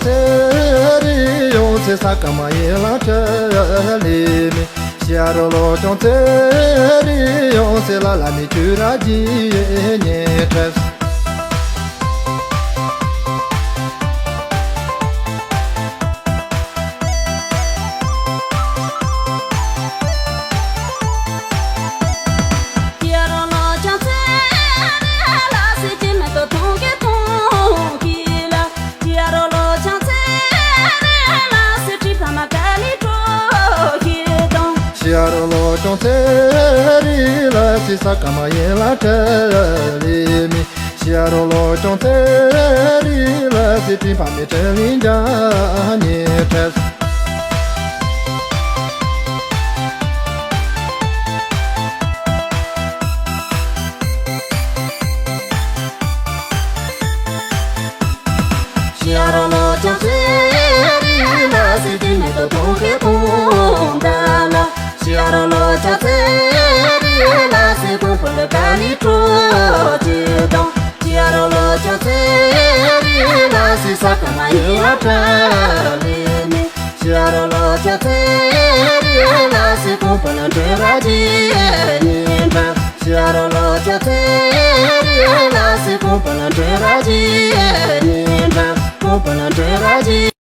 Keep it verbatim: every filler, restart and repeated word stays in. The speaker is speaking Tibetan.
ཚེ་རིང་ཡོང་ཚེ་ས་ཀ་མ་ཡིན་ལ་བྲལ་ལེ་མི། ཤ་རོ་ལོ་ཅུང་ཚེ་རིང་ཡོང་ཚེ་ལ་ལ་མི་ཁྱུ་ར་ཇི་ཉེ་བྲལ། ཤ་རོ་ལོ་ཅུང་ཚེ་རིང་ལ་སི་ས་ཀ་མ་ཡིན་ལ་བྲལ་ལེ་མི། ཤ་རོ་ལོ་ཅུང་ཚེ་རིང་ལ་སི་སྤྲིན་ཕ་མའི་དྲིན་ལན་འཇལ་ཉེ་བྲལ། ཤ་རོ་ལོ་ཅུང་ཚེ་རིང་ལ་སི་སྤྲིན་མེ་ཏོག་ཐོག་གི་ཕུང་ཟླ་ལ། ཤ་རོ་ལོ་ཅུང་ཚེ་རིང་ལ་སི་ཕུང་པོ་ལ་ཀ་ལི་ཀྲོ་ཅི་དང་། ཤ་རོ་ལོ་ཅུང་ཚེ་རིང་ལ་སི་ས་ཀ་མ་ཡིན་ལ་བྲལ་ལེ་མི། ཤ་རོ་ལོ་ཅུང་ཚེ་རིང་ལ་སི་ཕུང་པོ་ལ་འདྲེ་ར་ཇི་ཉིན་འདྲ། ཤ་རོ་ལོ་ཅུང་ཚེ་རིང་ལ་སི་ཕུང་པོ་ལ་འདྲེ་ར་ཇི་ཉིན་འདྲ། ཕུང་པོ་ལ་འདྲེ་ར་ཇི།